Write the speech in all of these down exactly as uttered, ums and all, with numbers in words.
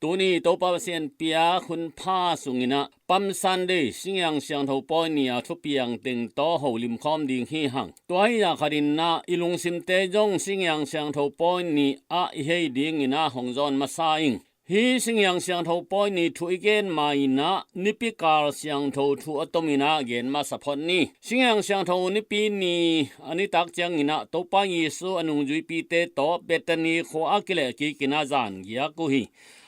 Tuni Topa Pasian piak hun pha sungin ah Palm Sunday, Singiang Siangtho Pawi ni-a thupiang teng tawh holim khawm ding hi hang. Tua hi-a khat in ah i lungsimte zong Singiang Siangtho Pawi ni-ah i hei dingin ah hong zawn masa ing. Hih Singiang Siangtho Pawi ni thu i gen ma-in ah nipi kal siangtho thu a tomin ah gen masa phot ni. Singiang Siangtho nipi ni a nitak ciangin ah Topa Jesu a nungzuipite tawh Bethany khua ah kilehkik in ah zan giak uh hi.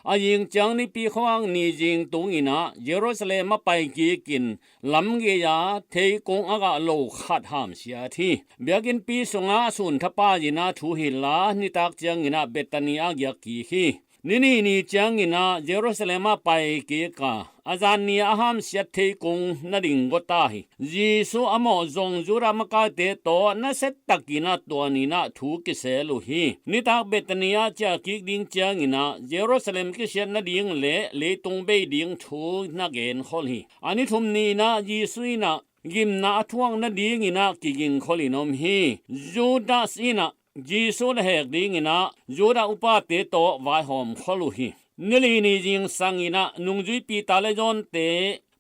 A zing ciang nipi khuavak ni zing tungin ah Jerusalem ah paikik in lam gei-a theikung a gah lo khat hamsiat hi. Biakinnpi sungah a sun thapa in ah thuhilh a, nitak ciangin ah Bethany ah giak kik hi. Ni nih ni ciangin ah Jerusalem ah paikik a, a zan ni a hamsiat theikung na ding gua ta hi. Jesu a mawh zong Judah makaite tawh nasia takin ah tua ni-in ah thu kisel uh hi. Nitak Bethany ah ciahkik ding ciangin ah Jerusalem kisiat nading le leitung bei ding thu na genkhol hi. A ni thum ni-in ah Jesu in ah gimna a thuak nadingin ah kigingkholin om hi. Judas in ah Jesu le hek dingin ah Judah upate tawh vaihawmkhol uh hi. Ni li ni zingsangin ah nungzuipi ta le zawnte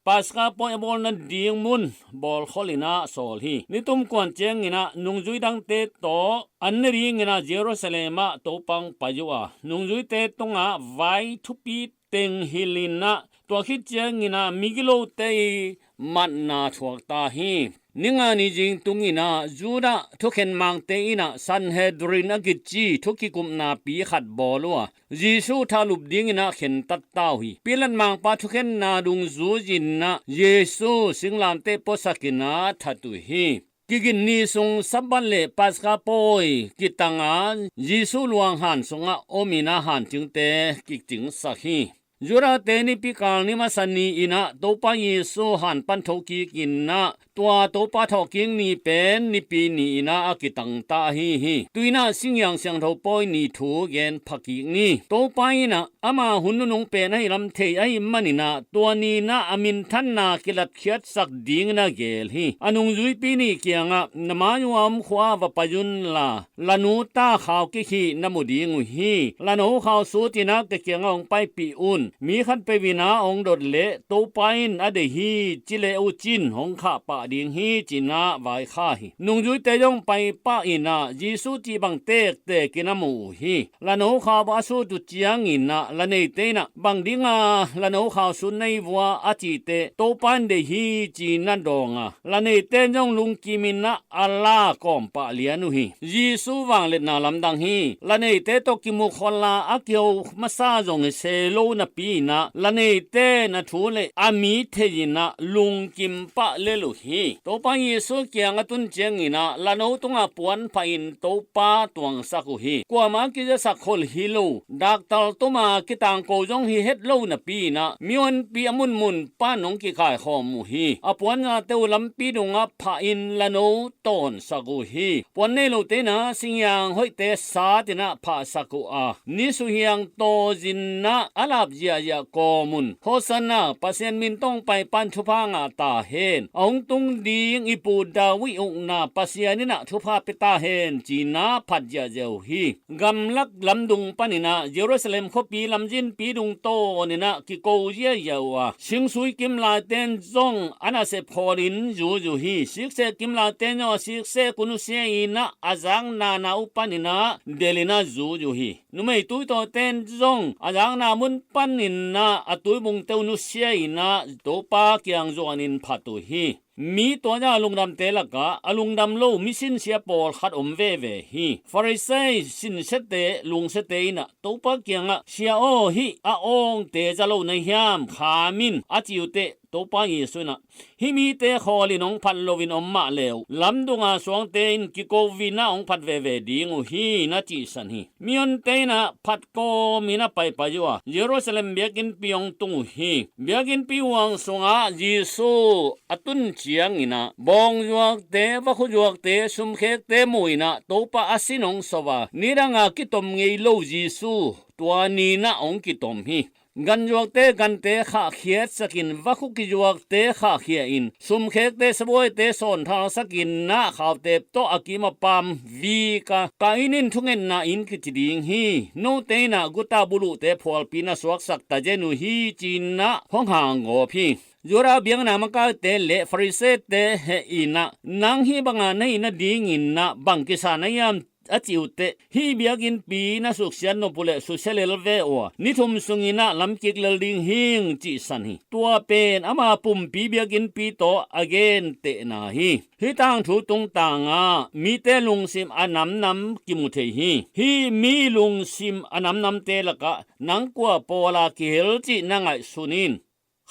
Paska pawi a bawl nading mun bawlkholin ah sawl hi. Ni tum kuan ciangin ah nungzui dangte tawh an ne dingin ah Jerusalem ah Topa hong pai uh a, nungzuite tungah vai thupi teng hilhin ah, tua khit ciangin ah migilote i matna thuak ta hi. Ni nga ni zing tungin ah Judah thukhen mangte in ah Sanhedrin a kici thu kikupnapi khat bawl uh a, Jesu thahlup dingin ah khentat ta uh hi. Pilat mangpa thukhenna dungzui-in ah Jesu singlamteh puasakin ah that uh hi. Kigin ni sung Sabbath le Paska pawi kitang a, Jesu luanghan sungah omin ah hancingte kicingsak hi. Judahte nipi kal ni masa ni-in ah Topa Jesu han pan thokikin ah tua Topa thawhkik ni pen nipi ni-in ah a kitang ta ahi hi. Tu-in ah Singiang Siangtho Pawi ni thu gen phakik ni. Topa in ah ama hun nunung pen ahi lam thei ahih manin ah tua ni-in ah a minthanna kilatkhiatsak dingin a geel hi. A nungzuipi nih kiangah, na mai-uh a om khua ah va pai unla, la nu ta khau kik hi na mu ding uh hi. La no khau sutin ah ka kiangah hong paipih un. Mi khatpeuh in ah hong dot leh Topa in a deih hi ci le uh cin hong khah pah ding hi, ci-in ah vaikhak hi. Nungzuite zong paipah in ah Jesu cih bang tektekin a mu uh hi. La no khau a sut uh ciangin ah la neite in ah, bang dinga la no khau sut na hi uh a, a cih teh, Topa in deih hi, ci-in a dawng a, la neite in zong lungkimin ah a la kawm pah lian uh hi. Jesu vangliatna lamdang hi. La neite tawh kimukhol a, a kiho masa zong hi se lo napi-in ah la neite in a thu le a mi thei-in ah lungkim pah lel uh hi. Topa Jesu kiang a tun ciangin ah la no tungah puan phahin Topa tuangsak uh hi. Kuamah a kizasak khol hi lo, daktal tuma kitangko zong hi het lo napi-in ah mihonpi a munmun pan hong kikaikhawm uh hi. A puan zate uh lampi dungah phahin la no tawnsak uh hi. Puan nei lote in ah singiang hoihte satin ah phahsak uh a, ni suhiang tawzin ah a lap ziahziah kawm un. Hosanna, Pasian min tawh hong paipa in thupha ngah ta hen. A hong tung ding i pu David ukna Pasian in ah thupha pia ta hen, ci-in ah phat ziahziah uh hi. Gamlak lamdung panin ah Jerusalem khuapi lamzinpi dung tawnin ah kiko ziahziah uh a, singsui kimlaite in zong a nasep khawlin zui uh hi. Siksek kimlaite in zong a siksek uh nusia-in ah a zakna na uh panin ah delhin ah zui uh hi. Numei tuitawite in zong a zakna mun panin ah a tuibungte uh nusia-in ah Topa kiang zuanin phat uh hi. Mi tua zah a lungdamte lakah a lungdam lo misinsia pawlkhat om veve hi. Farisai sinsiate lungsiate in ah Topa kiangah, Sia aw, hih a awngte za lo na hiam? Kham in, a cih uh teh, Topa Jesu in ah, hih mite khawlin hong phat loin om mah le uh, lamdunga suangte in kiko-in ah hong phat veve ding uh hi, na cihsan hi. Mihonte in ah phat kawmin a paipai uh a, Jerusalem biakinnpi hong tung uh hi. Biakinnpi huang sungah Jesu a tun ciangin ah bawngzuakte, vakhuzuakte, sumkhekte mu-in ah Topa a sin hong sawh a, nidanga kitom ngei lo Jesu tua ni-in ah hong kitom hi. Ganzuakte gante khahkhiatsakin, vakhu kizuakte khahkhia-in, sumkhekte sabuaite sawnthalsakin, na khautep tawh a kim a pam vik a, Kain in thungetna inn kici ding hi. Note in ah guta buluhte phualpi na suaksak tazen uh hi, ci-in ah hong hanggawp hi. Judah biakna makaite le Farisee-te heh in ah, nang hih banga na hih nadingin ah bang kisa na hiam, a cih uh teh, hih biakinnpi na suksiat nop uh leh susia lel ve uh a, ni thum sungin ah lamkik lel ding hing, cihsan hi. Tua pen ama pumpi biakinnpi tawh a gentehna hi. Hih tangthu tungtangah mite lungsim a namnam kimu thei hi. Hih mi lungsim a namnamte lakah nang kua pawla kihel cih na ngaihsun in.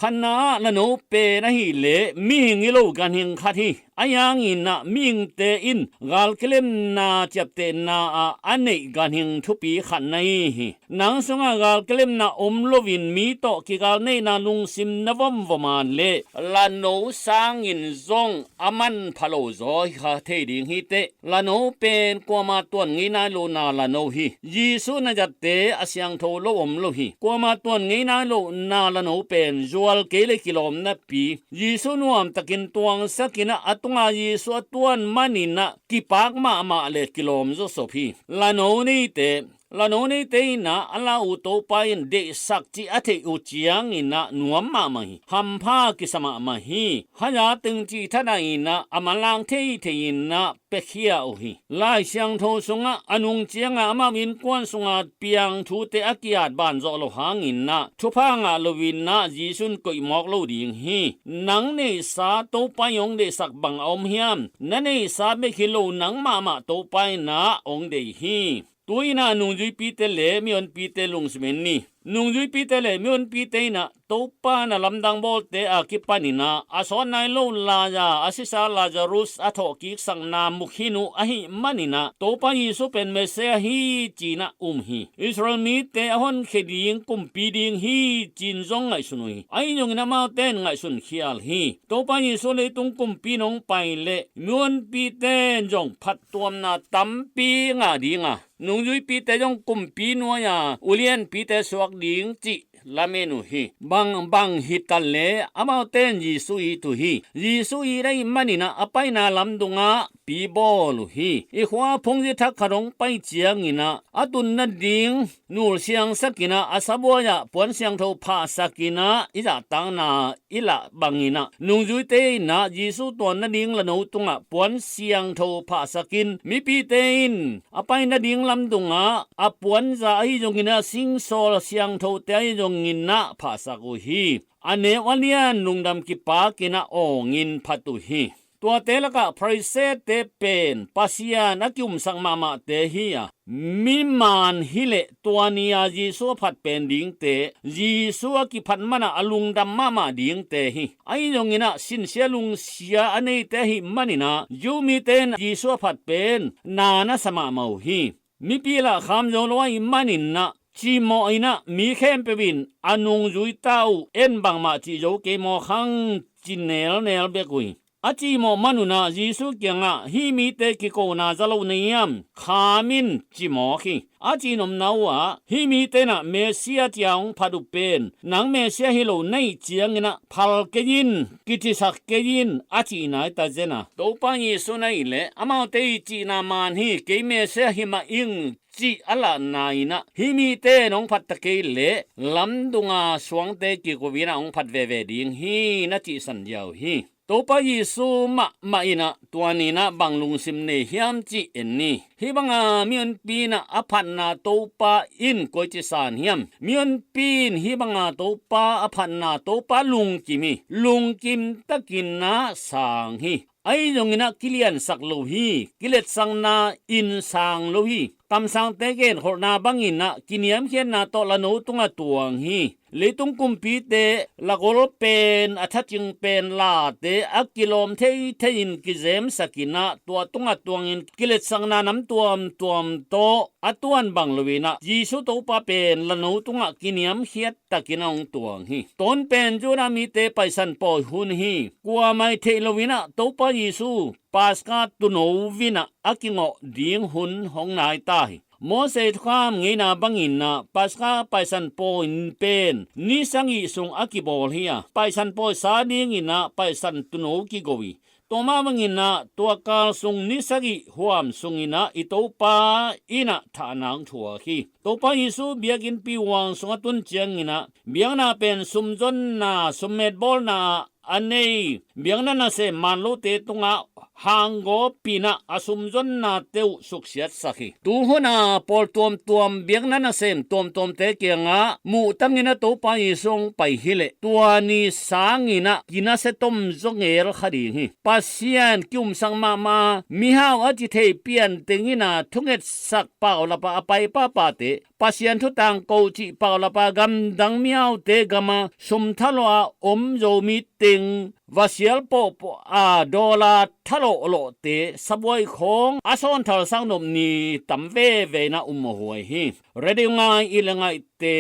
Khatna-ah lano pen ahih leh mihing hi lo ganhing khat hi. Ahi hangin ah mihingte in galkilemna ciaptehna ah a neih ganhing thupi khat na hi hi. Nang sungah galkilemna om loin mi tawh kigalneihna lungsim na vomvom a leh lano sangin zong a manpha lo zaw hi kha thei ding hi teh. Lano pen kuama tuan ngei nai lo na lano hi. Jesuh na zatte a siangtho lo om lo hi. Kuama tuan ngei nai lo na lano pen zual kei le kilawm napi, Jesuh nuamtakin tuangsakin ah a tunga Jesuh a tuan manin ah kipak mahmah le kilawm zawsop hi. Lano neite, lano neite in ah a la uh Topa in deihsak cih a theih uh ciangin ah nuam mahmah hi. Hampha kisa mahmah hi. Haza teng cih thadah in ah a manlang theithei in ah piakhia uh hi. Lai Siangtho sungah a nung cianga amau innkuan sunga piang thute a ki-at banzawh lo hangin ah thupha ngah loin ah Jesuh in koihmawk lo ding hi. Nang neihsa Topa in hong deihsak bang a om hiam? Na neihsa bek hi lo, nang mahmah Topa in ah hong deih hi. Tu-in ah nungzuipite le mihonpite lungsim en ni. Nungzuipite le mihonpite in ah Topa na lamdang bawlte a kipanin ah a sawt nai lo lai-a a sisa Lazarus a thawhkiksakna mu khin uh ahih manin ah Topa Jesuh pen Messiah hi ci-in ah um hi. Israel mite a honkhia ding kumpi ding hi ci-in zong ngaihsun uh hi. Ahi zongin amaute in ngaihsun khial hi. Topa Jesuh leitung kumpi in hong pai leh mihonpite in zong phattuamna tampi ngah ding a, nungzuipite zong kumpi nuai-a ulianpite suak ding cih lamen uh hi. Bangbang hi ta leh amaute in Jesuh it uh hi. Jesuh it ahih manin ah a paina lamdungah pi bawl uh hi. I khua phungzi thak khat hong pai ciangin ah a tun nading nulsiangsakin ah a sabuai-ah puan siangtho phahsakin ah i zahtakna i lah bangin ah nungzuite in ah Jesuh tuan nading lano tungah puan siangtho phahsakin, mipite in a pai nading lamdungah a puanza ahi zongin ah singsawl siangthote ahi zongin ah phahsak uh hi. A neu a lian lungdam kipakin ah awngin phat uh hi. Tuate lakah Farisee-te pen Pasian a ki-umsak mahmahte hi a, miman hi leh tua ni-a Jesuh a phat pen dingte, Jesuh a kiphat manah a lungdam mahmah dingte hi. Ahi zongin ah sinsia lungsia a neite ahih manin ah Jew mite in Jesuh a phat pen na na sa mahmah uh hi. Mipi lah kham zo lo ahih manin ah cimawh in ah mi khempeuh in a nungzui ta uh, en bangmah cih zo kei maw khang, ci nelnel bek uh hi. A cimawh man un ah Jesuh kiangah, hih mite kikona za lo na hiam? Kham in, ci mawk hi. A cih nopna uh ah hih mite in ah Messiah ci-a hong phat uh pen nang Messiah hi lo na hih ciangin ah phal kei in, kicisak kei in, a cihna hi ta zen a. Topa Jesuh in ahih leh amaute i cihna man hi, kei Messiah hi mah ing, cih a lahna in ah hih mite in hong phat ta kei leh lamdunga suangte kiko in ah hong phat veve ding hi, na cihsan ziau hi. Topa Jesuh mahmah in ah tua ni-in ah bang lungsim nei hiam cih en ni. Hih banga mihonpi in ah a phatna Topa in koici san hiam? Mihonpi in hih banga Topa a phatna Topa lungkim hi. Lungkim takin ah sang hi. Ahi zongin ah kiliansak lo hi. Kiletsakna in sang lo hi. Kamsangte genkholhna bangin ah kiniamkhiatna tawh lano tungah tuang hi. Leitung kumpite lakol pen a thacing pen late a kilawm theithei in kizemsak in ah tua tungah tuangin kiletsakna nam tuamtuam tawh a tuan bang lo in ah Jesuh Topa pen lano tungah kiniamkhiat takin ah hong tuang hi. Tawn pen Judah mite Paisan pawi hun hi. Kuamah i theih lo in ah Topa Jesuh Paska tuuno in ah a kingawh ding hun hong nai ta hi. Mose thukham ngeina bangin ah Paska Paisan pawi pen ni sagih sung a kibawl hi a, Paisan pawi sa dingin ah Paisan tuuno kigo hi. Tua mah bangin ah tua kal sung ni sagih huam sungin ah i Topa in ah thahnak thuak hi. Topa Jesu biakinnpi huang sung a tun ciangin ah biakna pen sumzonna, summetbawlna ah a nei, biakna nasem man lote tungah hanggaw pinah a sumzonnate uh suksiatsak hi. Tu hun ah pawl tuamtuam, biakna nasem tuamtuamte kiangah muhtangin ah Topa Jesu hong pai hileh tua ni sangin ah kinasia tom zaw ngel kha ding hi. Pasian ki-umsak mahmah, mihau a ci thei pian tengin ah thungetsak paulap ah a pai papate, Pasian thu tangko cih paulap ah gamdang mihaute gamah sum thalawh ah om Zomi teng va sial pawhpawh a, dollar thalawhlawhte sabuai khawng a sawnthalsak nop ni tam veve in ah um huai hi. Radio ngai i le ngaihte,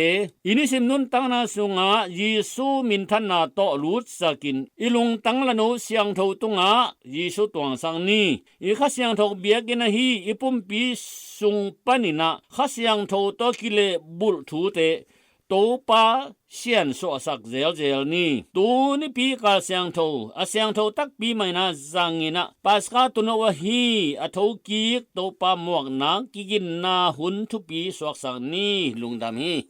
i nisim nuntakna sungah Jesu minthanna tawh lutsakin i lungtang lano siangtho tungah Jesu tuangsak ni. I Kha Siangtho biakinn ahi i pumpi sung panin ah Kha Siangtho tawh kilehbulh thute Topa siansuahsak zelzel ni. Tu nipi kal siangtho, a siangtho takpi mah in ah zangin ah Paska tuuno ahi a thokik Topa muaknak kiginna hun thupi suaksak ni. Lungdam hi.